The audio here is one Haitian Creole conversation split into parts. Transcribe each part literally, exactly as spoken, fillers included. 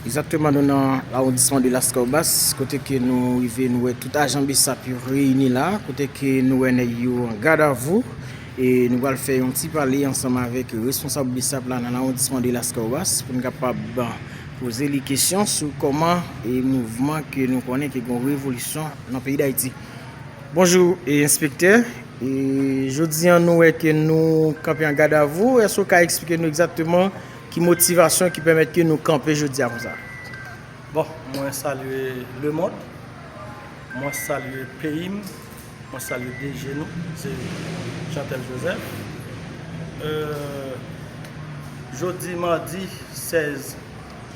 Egzakteman, nou nan lawondisman de Lascaubasse, kote ke nou rive, nou wè tout ajan BSAP yo reyini la, kote ke nou wè nèg yo an gadavou, e nou pral fè yon ti pale ansanm avèk responsab BSAP la nan lawondisman de Lascaubasse pou n kapab poze li kesyon sou kòman e mouvman ke nou konnen ke gen revolisyon nan peyi Dayiti. Bonjou, e, enspektè. E, jodi a, nou wè ke nou kanpe an gadavou. Èske w ka eksplike nou egzakteman ki motivasyon ki pèmèt ke nou kanpe jodi a konsa? Bon, mwen salye lemonn, mwen salye peyi m, mwen salye D G nou, se Jeantel Joseph. Euh, jodi madi sèz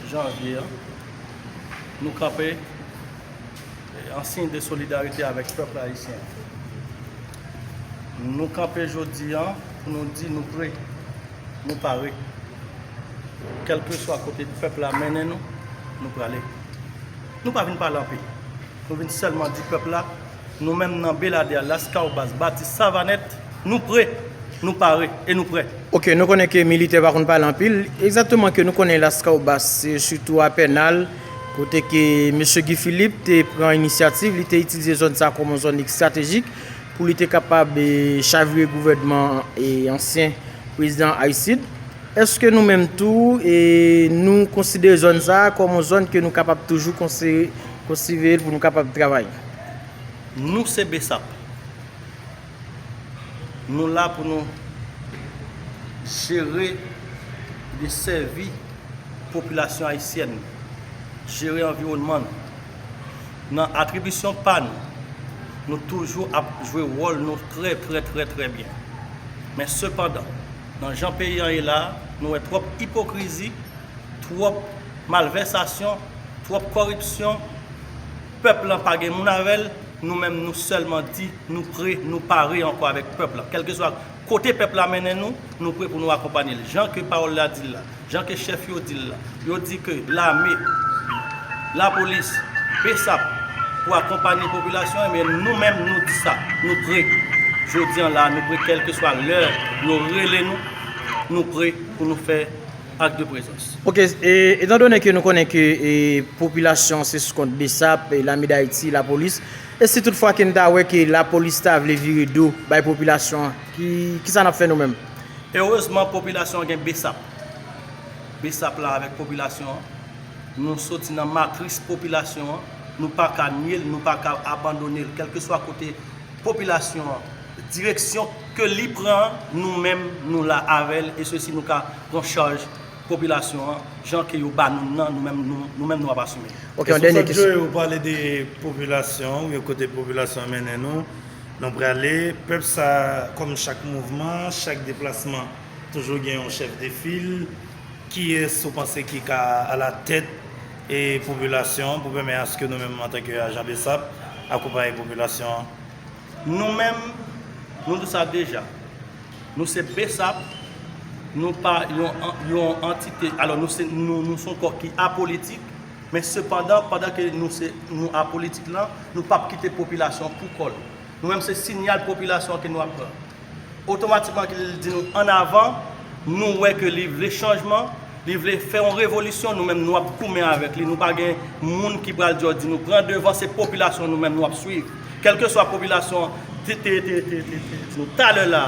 janvye a, nou kanpe an siy de solidarite avèk pèp ayisyen. Nou kanpe jodi a pou nou di nou pre, nou pare. Kèlkeswa kote pèp la mennen nou, nou prale. Nou pa vin pale anpil. Nou vin sèlman di pèp la, nou menm nan Beladè a, Lascaubasse, Batis, Savanèt, nou pre, nou pare e nou prè. Ok, nou konnen ke militè pa konn pale anpil. Egzakteman ke nou konnen Lascaubasse, se sitou a Pènal, kote ke mesye Guy Philippe te pran inisyativ, li te itilize zòn sa kòm yon zòn estratejik pou li te kapab, e, chavire gouvènman, e, ansyen prezidan Aristide. Èske nou menm tou, e, nou konsidere zòn sa a kòm yon zòn ke nou kapab toujou konsi-, konsidere l pou nou kapab travay? Nou se BSAP. Nou la pou nou jere, desèvi popilasyon ayisyèn, jere anviwònman nou. Nan atribisyon pa nou, nou toujou ap jwe wòl nou trè, trè, trè, trè byen. Men sepandan, nan jan peyi an ye la, nou wè twòp ipokrizi, twòp malvèsasyon, twòp kòripsyon. Pèp lan pa gen moun avè l, nou menm nou sèlman di nou pre, nou pare ankò avèk pèp la. Kèlkeswa kote pèp la mennen nou, nou pre pou nou akonpanye l. Jan ke pawòl la di l la, jan ke chèf yo di l la, yo di ke lame, lapolis, BSAP pou akonpanye popilasyon an, men nou menm nou di sa, nou pre. Jodi an la, nou pre kèlkeswa lè yo rele nou, nou pre pou nou fè ak de prezans. Ok, e, etan done ke nou konnen ke, e, popilasyon se sou kont BSAP, e, Lame Dayiti, lapolis, e si toutfwa ke n ta wè ke lapolis ta vle vire do bay popilasyon an, ki, kisa n ap fè nou menm? Erezman, popilasyon an gen BSAP. BSAP la avèk popilasyon an. Nou soti nan matris popilasyon an. Nou pa ka nye l, nou pa ka abandone l. Kèlkeswa kote popilasyon an, direksyon ke li pran, nou menm, nou la avè l, e sesi nou ka pran chaj popilasyon an, jan ke yo ba nou nan, nou menm, nou, nou menm, nou ap asime. Ok, yon dènye kesyon. Responsab Joe, ou pale de popilasyon, ou gen kote popilasyon an mennen nou, nou prale. Pèp sa, kòm chak mouvman, chak deplasman, toujou gen yon chèf de fil. Kiyès ou panse ki ka alatèt, e, popilasyon an pou pèmèt aske nou menm, antanke ajan BSAP, akonpaye popilasyon an? Nou menm, nou di sa deja. Nou se BSAP, nou pa yon, yon antite, alò nou se, nou, nou se yon kò ki apolitik, men sepandan, pandan ke nou se, nou apolitik lan, nou p ap kite popilasyon pou kò l. Nou menm se siyal popilasyon ke nou ap pran. Otomatikman ke li di nou ann avan, nou wè ke li vle chanjman, li vle fè yon revolisyon, nou menm nou ap goumen avèk li. Nou pa gen moun ki pral di yo di nou pran devan, se popilasyon nou menm nou ap swiv. Kèlkeswa popilasyon te, te, te, te, te, te di nou talè la,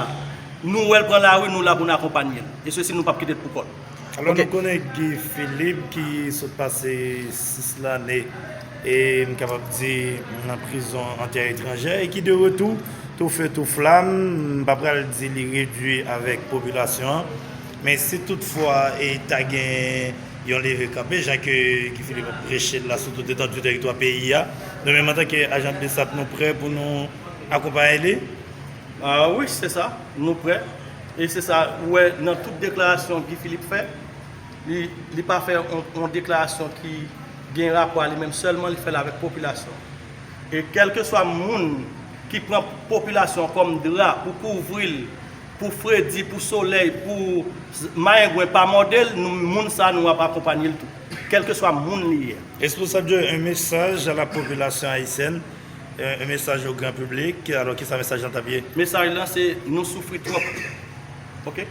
nou wè l pran lari, nou la pou n akonpanye l. E sesi nou p ap kite l pou kò l. Alò, ok, nou konnen Guy Philippe ki sot pase sis lane, e m kapab di nan prizon an tè etranjè, e ki de retou, tou fe tou flam, m pa pral di li redui avèk popilasyon an, men si toutfwa e ta gen yon leve kanpe, jan ke Guy Philippe ap preche l la sou tout etandi teritwa peyi a, nou menm antanke ajan BSAP nou prè pou nou akonpaye li. Ah wi, se sa, nou prè. E se sa, ou wè, nan tout deklarasyon Guy Philippe fè, li, li pa fè yon, yon deklarasyon ki gen rapò a li menm sèlman, li fè l avèk popilasyon. E kèlkeswa moun ki pran popilasyon kòm dra pou kouvri l, pou fredi, pou solèy, pou z-, mayengwen pa mòde l, nou, moun sa nou ap akonpanye l tou. Kèlkeswa moun li ye. Responsab Joe, un message à la population haïtienne, un, un message au grand public. Alò, kisa mesaj lan t ap ye? Mesaj lan se nou soufri twòp. Ok?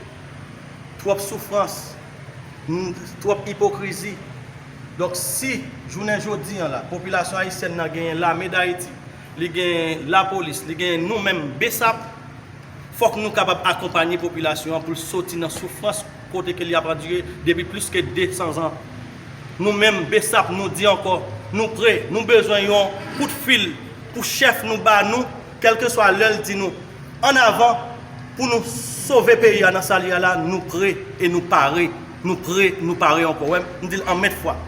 Twòp soufrans, n-, twòp ipokrizi, Donk, si jounen jodi an la, popilasyon ayisyèn nan genyen Lame Dayiti, li genyen lapolis, li genyen nou menm, BSAP, fòk nou kapab akonpanye popilasyon an pou l soti nan soufrans kote ke li ap andire depi plis ke de san zan. Nou menm, BSAP, nou di ankò, nou pre, nou bezwen yon kout fil pou chèf nou ba nou, kèlkeswa lè l di nou, ann avan, pou nou sove peyi a nan sa l ye a la, nou pre e nou pare. Nou pre, nou pare ankò. Wè, m di l an mèt fwa.